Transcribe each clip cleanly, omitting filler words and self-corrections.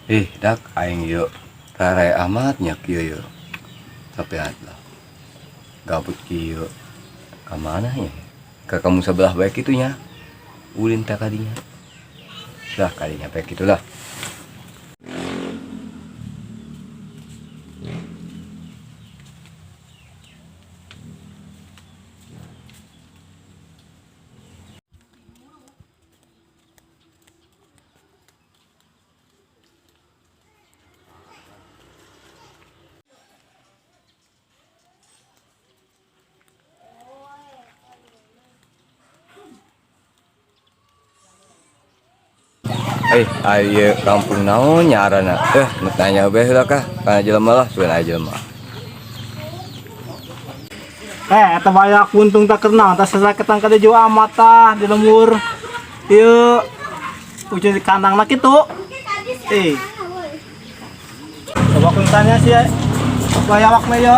Ih, dak aing yuk. Rare amat nya kieu yeuh. Tapi lah. Gabut kieu. Ka mana ya? Ke kamu sebelah baik itunya. Ulin tak kadinya. Lah kadinya baik itulah. Eh, ayo kampung naon nya arana? Eh, nu tanya bae heula kah? Kana jelema lah, sugan aya jelema. Eh, eta banyak untung tak kenal, tak sasaketan kada jauh amat tah di lembur. Ieu ujung di kandang lah kitu. Eh. Coba aku tanya sih, bayawakna ya.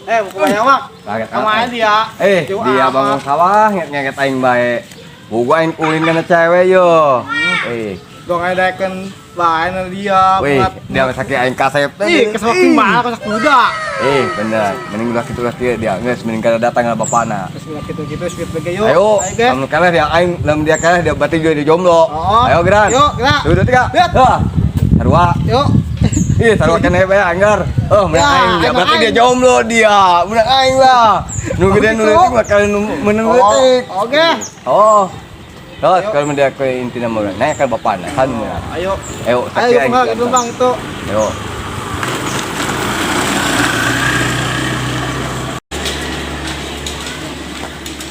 Eh, buku bayawak. Kaget Kemarin dia. Eh, Jauh dia amat. bangun sawah nget-nget aing bae. Boga aing ulin kana cewek yo. Eh, Dong edekeun bae na dia. weh, dia sakit aing kasep teh. Ih, kesel kumaha kesel kuda. Eh, bener. Mending ulah kitu lah dia, dia geus mending kada datang ka bapana. Terus bilang gitu-gitu sweet lagi yuk. Ayo, guys. lamun kalah dia aing, lamun dia kalah dia berarti dia jomblo. Oh. Ayo geran. Yuk, gerak. Dua, dua, tiga. Lihat. Hah. Sarua. Yuk. Ih, sarua kene bae anggar. Oh, menang Ya, aing dia. aing Berarti aing. dia jomblo dia. Menang aing lah. Nu gede nu gitu. leutik mah kalau nu menang leutik. Oh, oke. Oh. Terus kalau dia ke intina mah naik ke bapana kan. Ayo. Ayo, Ayo, saksi aing. bang, itu bang itu. Ayo.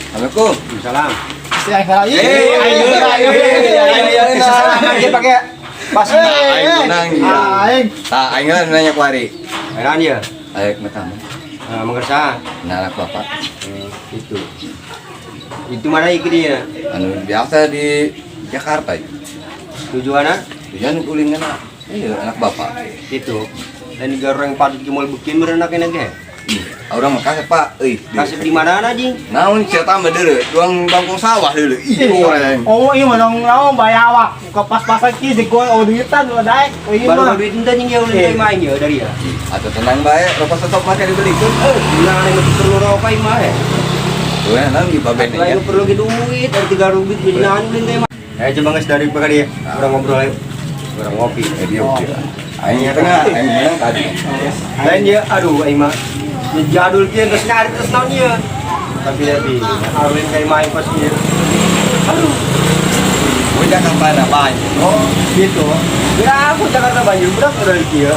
Assalamualaikum. Salam. Si aing salah. Eh, aing menang. Ayo, Eh, aing menang. Dia pakai pas Aing menang dia. Aing. Tah, aing lah nanya ku ari. Heran ya. Ayo metamu. Nah, mengersa. Nah, anak bapak. Itu. Itu mana iki dia? Anu biasa di Jakarta ya. Tujuannya Tujuan ulin kan. Iya, anak bapak. itu. Dan goreng patut ki moal bikin merenak enak ge. Ih, orang mah kasep, Pak. Euy, Kasih di mana anjing? Naon cerita mah deuleu, tuang bangkong sawah deuleu. Ih, goreng. Oh, iya mah dong naon bayawak. Muka pas-pasan ki di gua oh duitan udah daek. Oh iya Baru mah. duit ente anjing ya ulin main ya dari ya. Atau tenang bae, rokok stop mah dibelikeun. Eh, bilang aneh mah perlu rokok mah ya. Tuh ya, naon di baben Lain ya. perlu ge duit, dari tiga rupiah beli naon ulin teh mah. Eh, coba geus dari bakal dia. Urang ngobrol ayo. Urang ngopi. Eh, dia dia. Aing tengah, aing menang tadi. Lain dia, aduh aing mah. Ya jadul kieu geus nyari terus naon ieu. Tapi tapi alin kayak main pas ieu. Aduh, Gua Jakarta na banjir. oh gitu. Ya aku Jakarta banjir budak udah di kieu.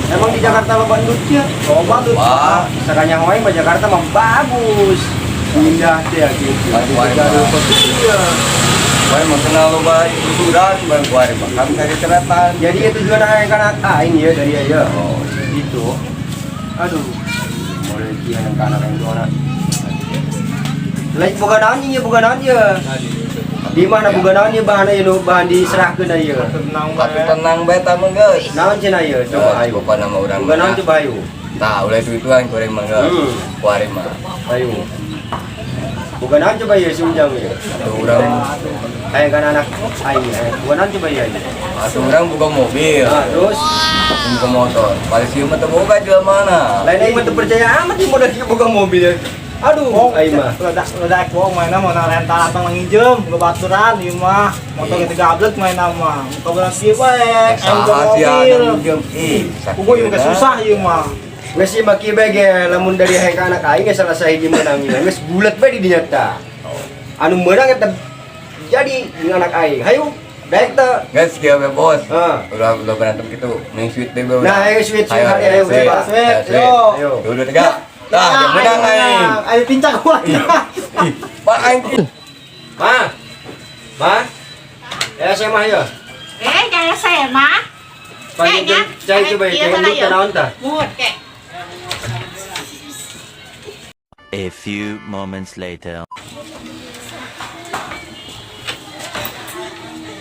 Emang di Jakarta lo bandut kieu? Loba duit. Wah, Sakanya wae mah Jakarta mah bagus. Indah teh gitu. Wah, Jadul pas ieu. gua emang kenal loba susuran, bang gua mah kan cari ceretan. Jadi ya tujuan aing kan aing ya dari ya. Oh, Gitu. Aduh. Mulai kieu yang kana yang dua. Lain boga naon ya boga naon ya. Di mana boga naon ya bahan ya nu bahan diserahkeun ieu. Tenang Tapi bae. tenang bae tah mah geus. Naon cenah ieu coba ayo. Coba nama urang. Boga naon coba ayo. Tah, ulah itu-ituan goreng mah geus. Hmm. Kuari mah. Ayo. Boga naon coba ieu si Ujang ieu. Atuh urang, Ayo kan anak aing ya. Boga naon coba ieu. atuh urang boga mobil. Nah, terus Boga motor. Paling sieu mah teu boga jelema mana. lain aing mah teu percaya amat ieu modal ieu boga mobil. Aduh, Bohong, aing mah. Udah udah bohong mainnya mau rental atau nginjem, gua baturan ieu mah. Motor gitu gablek main mah. Muka barang kieu bae, aing boga Saha sia mobil. anu minjem? Ih, Kugu ieu geus susah ieu mah. Geus ieu mah kieu bae ge lamun dari hayang ka anak aing geus salah sahiji meunang ieu. Geus bulet bae di dinya tah. Anu meunang eta jadi jeung anak aing. Hayu, daek teu. Geus kieu we bos. Heeh. Ulah ulah berantem gitu. Mending sweet deh Nah, ayo sweet sweet hari ayo sweet. coba. Sweet, Ayo, yo. Ayo. Dua, dua, tiga. Tah, dia menang aing. Ayo pincang gua. Ih, Pak aing. Ma. Ma. Ya saya mah ya. Eh, jangan saya mah. Panggil Kayaknya. cai coba ya, Iya, cai sana, ndut ya. naon tah. Mut kek. A few moments later.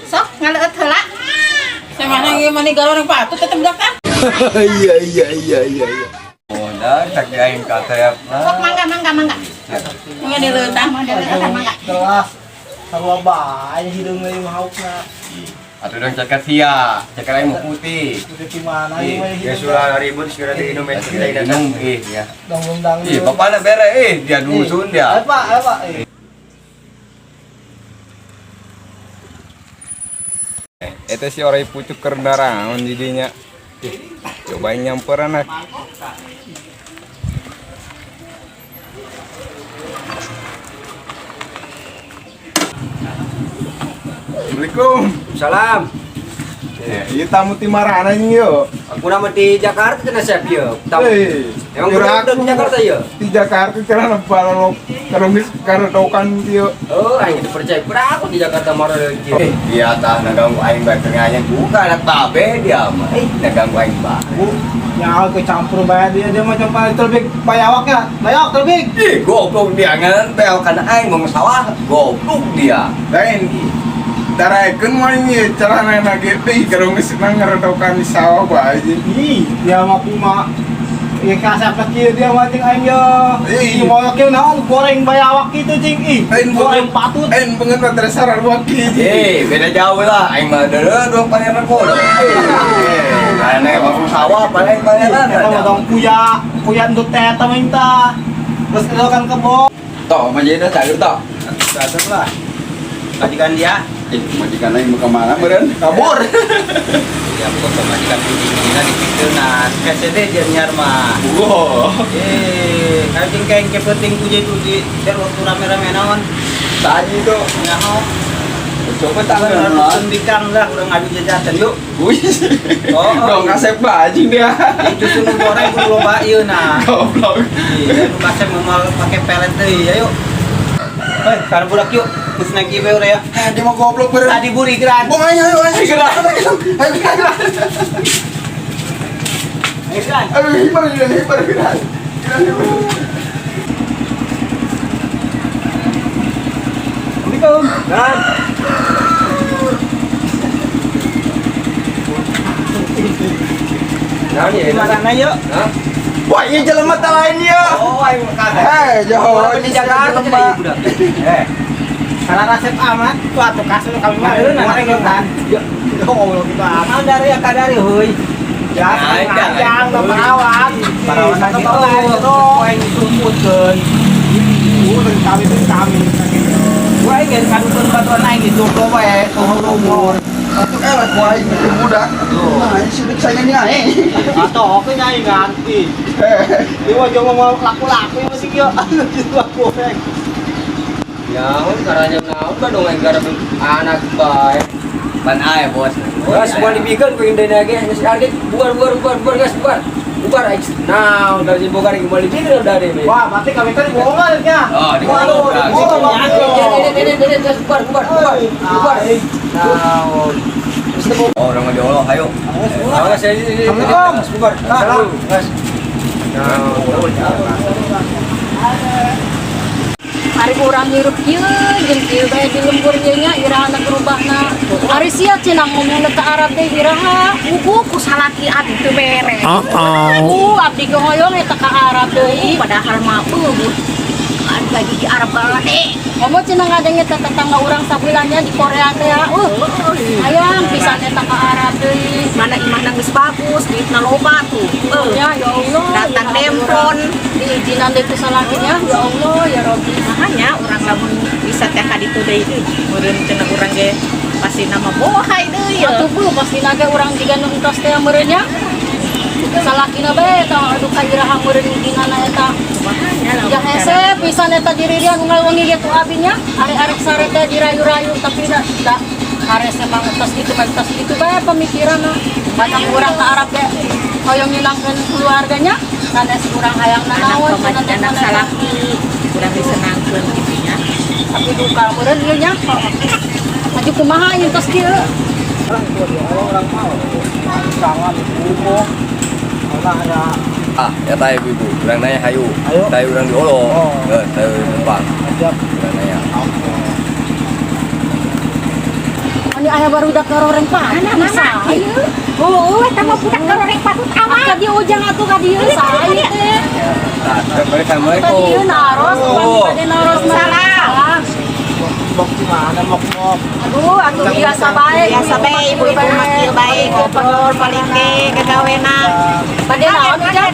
Sok ngaleueut heula. Saya mana yang mana galon yang patut tetep kan? Iya iya iya iya iya. Oh, dah tak aing kasep Sok mah. mangga mangga mangga. Mangga dileutan. Mangga. Kelas. Sarua bae hideung euy mah haukna. Atuh dong caket sia, caket aing mah putih. Udah di mana ieu mah Ya hideung. sudah ribut segera diinum ya kita ini. Minum ih ya. Dang-dang. Ih, bapakna bere eh dia dusun dia. Ayo Pak, ayo Pak. Eh. Eta si orai pucuk keur daraon jadinya. Cobain nyamperan ah. Assalamualaikum. Salam. Iya tamu ti marana yo. Aku nama di Jakarta cenah sep ye. Tamu. Eh, Emang udah di Jakarta ya? Di Jakarta cenah balok karungis karodokan ieu. Oh, aing teu percaya. Kurang aku di Jakarta marah lagi. Eh, dia tah naganggu aing bae tengahnya bukan anak babe dia mah. Eh, naganggu aing bae. Bu, yang aku campur bae dia dia macam paling terbig bayawaknya. Bayawak terbig. Ih, goblok dia ngan bel kana aing mau sawah, goblok dia. Lain daraekeun mah ieu carana ge deui karungis nang ngarodokan di sawah bae. Ih, dia mah kuma. Ya kasep kieu dia mah jeung aing ye. Ih. Ih, moyok kieu naon goreng bayawak kitu cing ih. Lain Goreng patut. Lain beungeut mah teh sarua kieu. Eh, beda jauh lah. Aing mah deuleu dua pangeran bodoh. Eh, aneh waktu sawah paling pangeran. Eta mah dong kuya, kuya ndut teh eta mah tah. Terus kan kebo. Toh, majikan cager toh. Cager lah. Majikan dia. Eh, majikan aing mau kemana meureun? Kabur. Ya, pokoknya majikan tinggi-tinggi dipikeuna. KCD dia nyar mah. Wow. Eh, kayak kayak kepenting puja itu di der waktu rame-rame naon. Tadi itu Nyaho. coba tangan Urang sendikang lah, urang ngadu jajan yuk. Wih. Oh, Dong kasep bajing dia. Itu susu goreng kudu loba ieu nah. Goblok. Iya, nu kasep mau pakai pelet deui ayo. Hei, kan budak yuk. Geus naik ieu we ya. Eh, dia mau goblok meureun. Tadi buri geran. Bong ayo ayo ayo gerak. Ayo gerak. Ayo geran. Aduh, hibar hibar hibar hibar. Assalamualaikum. Nah, Nah, ya. Gimana yuk? Hah? Wah, ini jelema teh lain ya. Oh, aing kagak. Eh, jauh Di Jakarta cenah ieu budak. Eh. Karena resep amat, tuh atuh kasih kami mah goreng kan. Ya Allah kita Naon dari ya kadari heuy. Ya, ngajang dong parawan. Parawan Satu lagi. lain Oh, aing disumputkeun. Kami tuh kami. Gua aing geus kadukeun batuan aing jomblo wae, tuh umur. Atuh eleh ku aing teh budak. Nah, ini sidik saya nih aing. Atau oke nyai ganti. Dia mah jangan mau laku-laku ya masih kieu. Gitu aku goreng. Ya, caranya naon ba dong aing garap anak bae. Pan ae, bos. Gas bukan dibikin ku indena ge geus arget bubar bubar bubar bubar gas bubar. Bubar aing. Nah, dari bubar aing moal dibikin udah deh. Wah, berarti kami tadi bohongan ya. Oh, dibohongan. Bohong. Ini ini gas bubar bubar bubar. Bubar. Naon. Oh, orang diolo, ayo. Gas ini. Assalamualaikum. Bubar. Salam. Gas. Ari urang hirup kieu jeung kieu bae di lembur ieu nya iraha gerubahna. Ari sia cenah ngomong ka Arab deui iraha. Buku ku salaki abdi teu bere. Abdi ge hoyong eta ka Arab deui. Padahal mah eueuh. Kan gaji di Arab gede. Komo cenah ngadenge teh tetangga urang sabilanya di Korea teh ya. Hayang pisan eta ka Arab deui. Mana imahna geus bagus, duitna loba tuh. Ya, ya Allah. Datang iraha demplon. urang Diizinan deui ku salakinya, ya Allah, ya Rabbi. Makanya urang lamun bisa teh ka ditu deui euy. Meureun cenah urang ge pasti nama bohai deui ya. Atuh bu, pasti naga urang jiga nu entos teh meureun nya. Salakina bae eta aduh ka iraha meureun idinana eta. Makanya lah. Ya hese pisan eta diririan unggal wengi ge tu abinya, arek-arek sare teh dirayu-rayu tapi da da harese mah entos gitu mah entos gitu bae pemikiranna. Banyak urang ka Arab ge hoyong ngilangkeun keluarganya, sanes urang hayang Anak nanaon cenah teh pamajikan anak sanes. salaki kurang disenangkeun gitu nya. Tapi duka meureun ieu nya. Maju kumaha ieu tos kieu? Orang tua dia, orang mau. Jangan buku. Orang ada Ah, ya tah ibu-ibu, urang nanya hayu. Hayu. Tahu urang diolo. Oh. Heuh, tahu numpang. ada Urang nanya. Ani aya barudak garoreng patut. Mana mana? Oh, eta mah budak garoreng patut amat. Ka dieu Ujang atuh ka dieu saha ieu teh? Assalamualaikum. Ka dieu naros, Oh. ka dieu naros Salam. Mok di mana mok mok. Aduh, atuh biasa bae. Biasa bae ibu-ibu mah kieu bae ngobrol paling ge gagawena. Bade naon Ujang?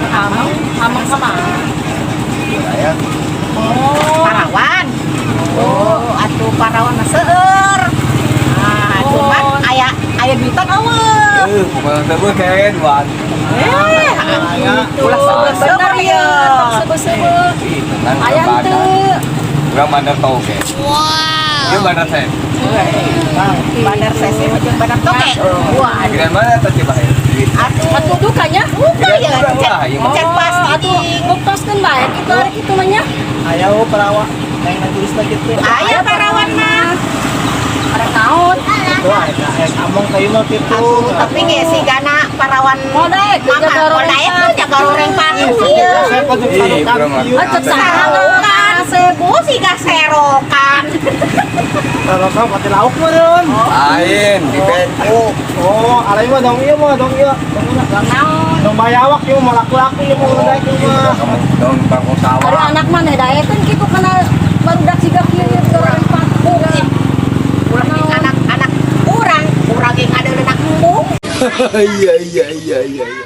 Amang, amang sama. Oh, parawan. Oh, atuh parawan mah seueur. Ah, cuman aya aya duitan eueuh. Pokoknya teh gue kayak dua. Eh, ulah seueur-seueur Bener ya. ya, tong seueur-seueur. Ih, tenang. Aya teu. Urang bandar toge. Wow. Ieu bandar saya. Bandar sese mah jeung bandar toge. Wah, Giliran mana teh coba ya? atuh Atuh dukanya. buka ya, cek cek pasti Atuh buktoskeun bae kitu ari kitu mah nya. Aya oh perawat yang tulis lagi tuh. Aya parawan mah. Arek naon? Tuh aya aya among kayu mah kitu. Atuh, tapi ge sigana parawan Mau daek, mama jaga mau goreng daek tuh patut. jaga goreng patut ieu. Saya kok Ih, sarukan urang mah. kieu. Acet Sarokan sebu siga serokan. Sarukan pati lauk meureun. Lain di beko. Oh, alai mah dong ieu mah dong ieu. Dong ieu. Naon? Dong bayawak ieu mah laku-laku ieu mah daek ieu mah. Kamu dong pangkong Ada sawah. anak mana daekeun kitu kana barudak siga kieu ieu goreng patut. Ulah di anak-anak urang, urang ge ngadeuleuna embung. Iya iya iya iya iya.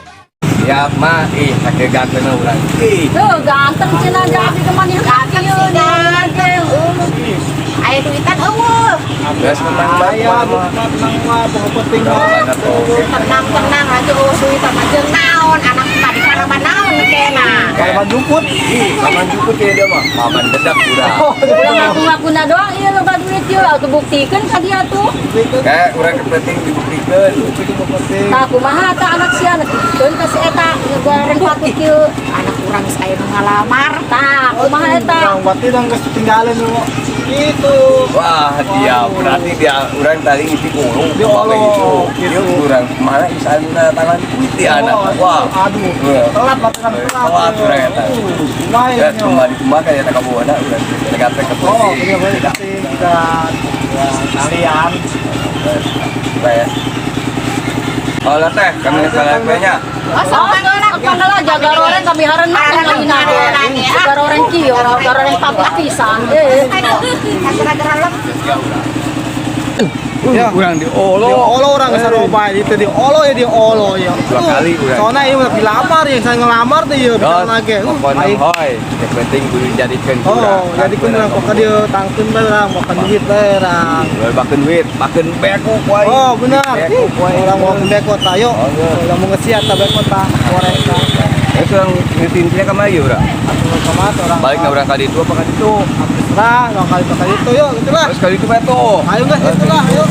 Siap mah, ih sakit ganteng urang. Ih, Tuh ganteng cenah jadi kemana Ganteng kieu sih Aya duitan eueuh. geus menang bae Aya mah. tenang mah pokok penting Urang mah. bandar toge. Tenang-tenang aja eueuh duitan mah jeung naon anak tadi parawan naon kena. Paman jukut. Ih, paman jukut ya dia mah. Paman dedak urang. Ulah ngaku-ngakuna doang ieu loba duit ieu atuh buktikeun ka dia tuh. Kayak urang kepenting dibuktikan. Tah kumaha tah anak sia buktikan ka si eta goreng patut kieu. Anak urang geus aya nu ngalamar. Tah kumaha eta? Urang berarti dong geus tinggalin lu. Gitu. Wah, dia berarti dia urang tadi ngisi kurung Di olo, itu. gitu. Dia urang mana bisa tanda tangan duit di anak. Oh, Wah. Aduh. Wah. Telat lah telat. Telat urang eta. Lumayan. Ya, cuma di kumah kayak eta kabuana urang. Negatif ke Oh, iya boleh penting kita ya, kalian. Ya. Oh, lah teh, kami salah nya. Oh, Oh, pangala jaga goreng kami hareun mah Hareun, tinggalina. Goreng kieu, goreng patut pisan. Eh. Aduh, gara-gara lem. Ya. Urang di olo. Di olo orang geus sarua itu di olo ya di olo ya. Dua kali urang. Soalnya ieu udah dilamar ya, saya ngelamar tuh ya bisa lagi. Pokoknya Aing. hoy, yang penting kudu dijadikeun Oh, jadi kun urang pokoknya dia tangkeun bae urang, makan duit bae urang. Bakeun duit, bakeun beko ku aing. Oh, benar. Beko ku aing. Orang mau ke kota yuk. Oh, iya. Orang mau ngesiat ta kota, goreng ta. Itu yang ngetinnya ka mana urang? Atuh kumaha orang. Balik na urang ka ditu apa ka ditu? Terserah, orang kali kali itu yuk, gitu lah. Terus kali itu beto. Ayo guys, itu lah, yuk.